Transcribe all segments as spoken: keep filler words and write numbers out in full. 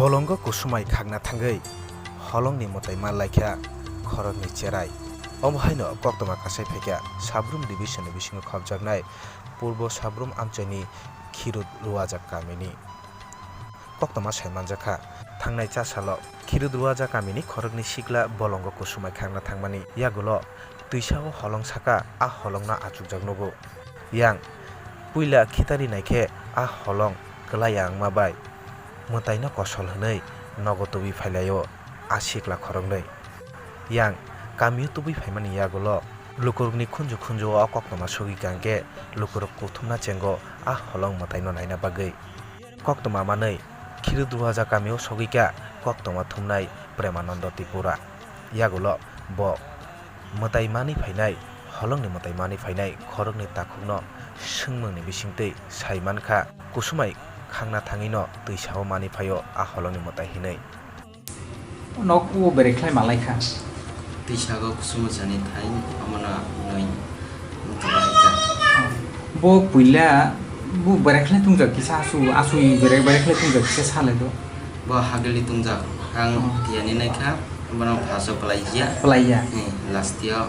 Bolongo kusumai khakna thangwi holongni mwtai manlaikha khoroknwi cherai. Omo haino koktwma kasai phaikha Sabrum division ni bisingo khopjaknai Purbo Sabrum amchaini Khirut Ruajak kamini. Koktwma sai manjakha, thangnai cha salo Khirut Ruajak kamini khoroknwi sikla bolongo kusumai khakna thangmani yagulo twisao holong saka a holongno achukjak nugo. Yang puila khitari naikhe a holong kwlai ya wngma bai mwtaino kosol hwnwi nogo tubui phailaio a sikla khoroknwi. Yang kamio tubui phaimani yagulo lukurokni khunju khunju o koktwma sogwi kangkhe lukurok kuthumna chengo a holong mwtaino naina bagwi. Koktwma manwi Khirudruaja kamio sogwikha koktwma thumnai Premanando Tripura. Yagulo bo mwtai manwi phainai, holongni mwtai manwi phainai khoroknwi takhukno swngmungni bisingtwi sai mankha, kusumai khangna thangwino twisao manwi phaio a holongni mwtai hinwi. Nok o berekhlai malaikha. Twisago kusumujani thai, omono nwi wngkha. Bo puila bo berekhlai tungjak kisa asu, asui berek, berekhlai tungjak kisa salai do. Bo hageli tungjak, ang Oh. tiyani naikha, bono phaso palaiya. Palaiya. Eh, last year,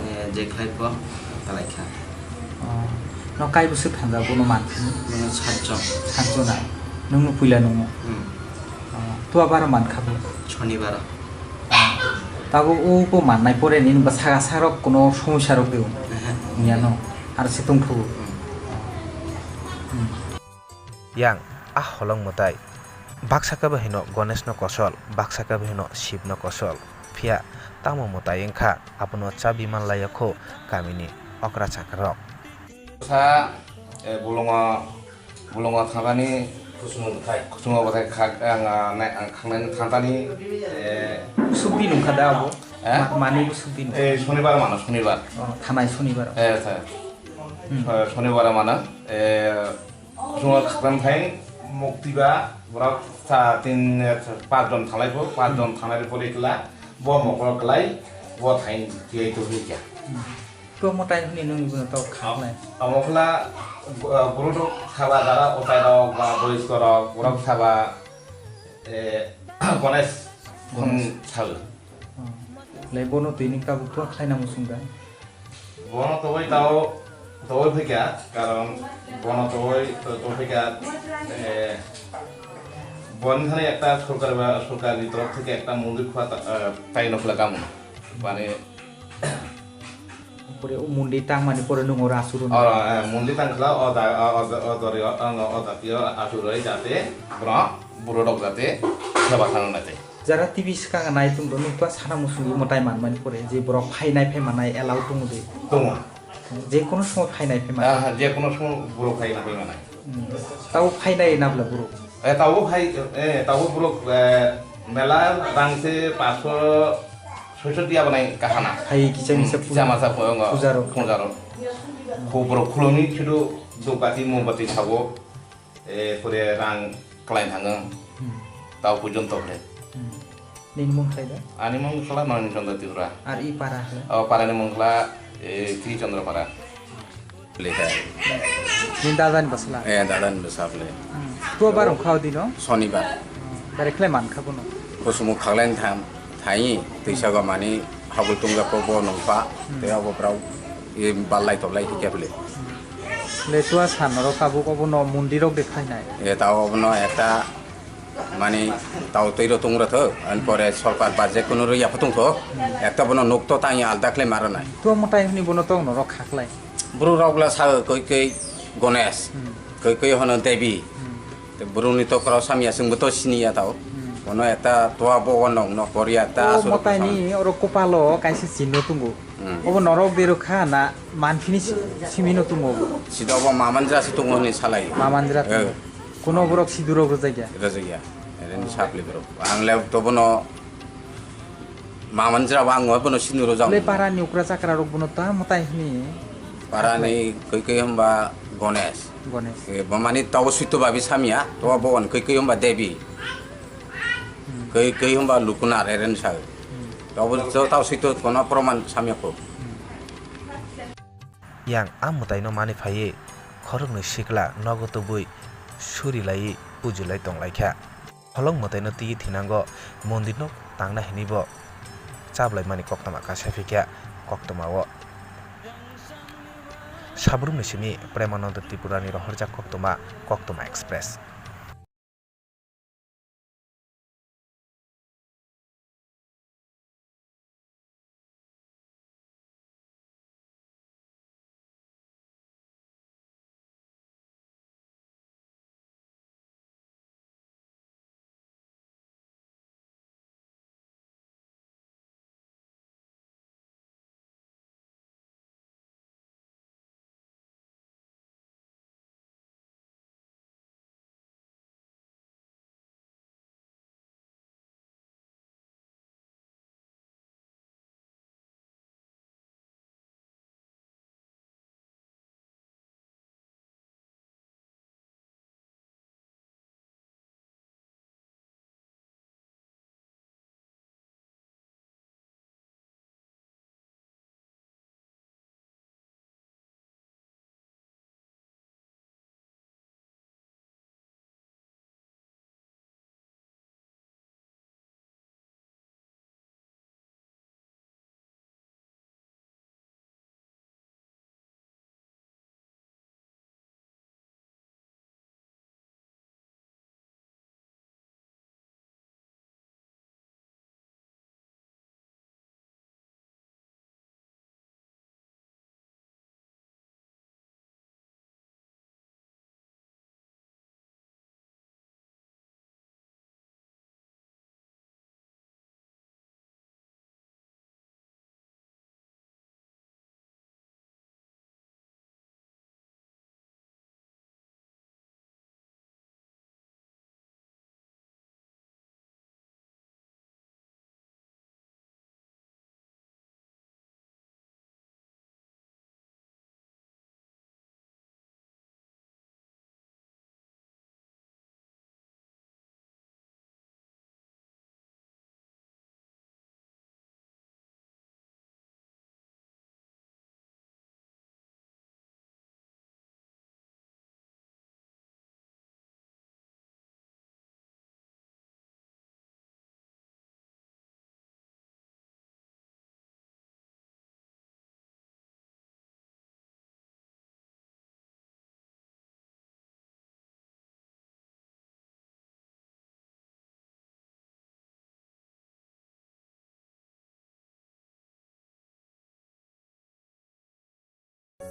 eh, je khlai bo palaikha. Oh. No kai bwswk thangjak bono manphini? Bono satjon. Satjon na? Nungno puila nungno? Hmm. Oh. Tua baro mankha bo? Shonibaro. Oh. Tabo o bo mannai pore nini bwsaka sarok kuno somosya rok de? Ehe. Wngya no? Aro se tongthogo? Hmm. Hmm. Yang a holong mwtai. Baksa khe bo hino Ganesh no kosol, baksa khe bo hino Shiv no kosol. Phiya tamo mwtai wngkha, abono chabi manlaiya kho kamini okra chakra rok. Sa, eh, bolongo, bolongo thangani kusumo bwthai. Kusumo bwthai khak, ang, ah, nai, ang khangnani thangtani, eh, Sukdi nungkha da abo? Eh? Ma-, mani bo sukdi nungkha. Eh, Shonibar mano, Shonibar. Oh, thanai Shonibar. Eh, sa. Hmm. Eh, Shonibar mano, eh, Kusumo khakran thai mukti ba borok sa tin, eh, pas jon thalai bo, pas jon thalai pore kla bo mokol klai bo thai tiyai to hikya. To mo tai hwnwi nung ibono to khaklai. Amo kla, eh, guru rok thaba dara otai rok ba boys rok borok thaba, eh, Ganesh Ganesh. Thal. Oh. Le bono twi ni kabuk to khlaina musung da. Bono toboi tao, toboi phaikha, karon bono toboi, to, to phaikha, eh, boni thani ekta sorkar ba, sorkar ni torof theke ekta mondir khua ta, eh, tai nokla kamo. Mane Pore o mondir tangmani pore nung oro asuru. Oh, eh, mondir tangkla, o da, o, o, o, dori, o, o, o, dati, o, asuru, jate, bro, buro dok jate, seba thang nate. Jara T V swkang nai tong do, nukha sana muchungwi mwtai manmani pore je borok phainai phaimanai allow tongo de. Tongo. Je kono somoy phainai phaimanai. Ah, je kono somoy borok phainai phaimanai. Hmm. Tabo phainai na bwla borok? Eh, tabo phai, eh, tabo borok, eh, mela rang se paso soiso tiya banai kahana. Hai kisa misa Hmm, kisa masa pujaro. Pujaro. Ko borok khuloni khido dukati mombati sabo. Eh, pore rang klai thango. Hmm. Tao pujon to ble. Hmm. Nini mung khlai da? Ani mung khala Manik Chandra Tripura. Ar i para khe? O para ni mung khala, eh, Tri Chandra para. Ble khe. Nini dada ni bwsla? Eh, dada ni bwsa ble. Hmm. To bar wng kha o dino? Shonibar. Hmm. Bare khlai man kha bono? Kusumu khaklai thang. Thai, twisago mani hagul tungjago bo nungkha, Hmm. tei abo borok i ballai toklai hikhe bwle. Le tua san norok tabuk obono mondirok de khainai. E ta obono ekta mani tao twi rw tung rw thok, ani pore sorkar ba je kunu rw yapha tung thok, Hmm. ekta bono nuk to tang ya alda khlai ma rwnai. Tua mwtai hwnwi bono tong norok khaklai. Borok rok la sa koi koi Ganesh, Hmm. koi koi hono Devi. Hmm. Te borokni tokra samya chwngbo to siniya tao. Hmm. Bono ekta toa bogo nokno korya ta O aswrwng mwtaini bwsano. Oro kopalo kaisa chinno tongo. Hmm. Obo norok berokha na manphini si-, simino tongo obo? Sida obo mamanjra se tongo hinwi salai. Mamanjra tongo. Eh. Kuno borok sidurok rwjakya? Rwjakya. Ereni Oh. sapli borok. Ang le to bono Mamanjra bo ang bono sinuro jang. Le parani ukra chakra rok bono ta mwtai hini. Parani koi koi hwnba Ganesh. Ganesh. Eh, bo mani tabo suito babi samya, to bo on koi koi hwnba Devi. Hmm. Koi koi hwnba Lukuna reren sa. Hmm. Tabo to tabo suito kono proman samya ko. Hmm. Yang a mwtaino mani phaiwi khoroknwi sikla nogo tubui suri laiwi pujilai tonglaikha. Holong mwtaino twi thinango, mondirno tangna hinwibo chablaimani koktwma kaisa phikya koktwmao. Sabrumni simi Premananda Tripurani rohorjak koktwma, Koktwma Express.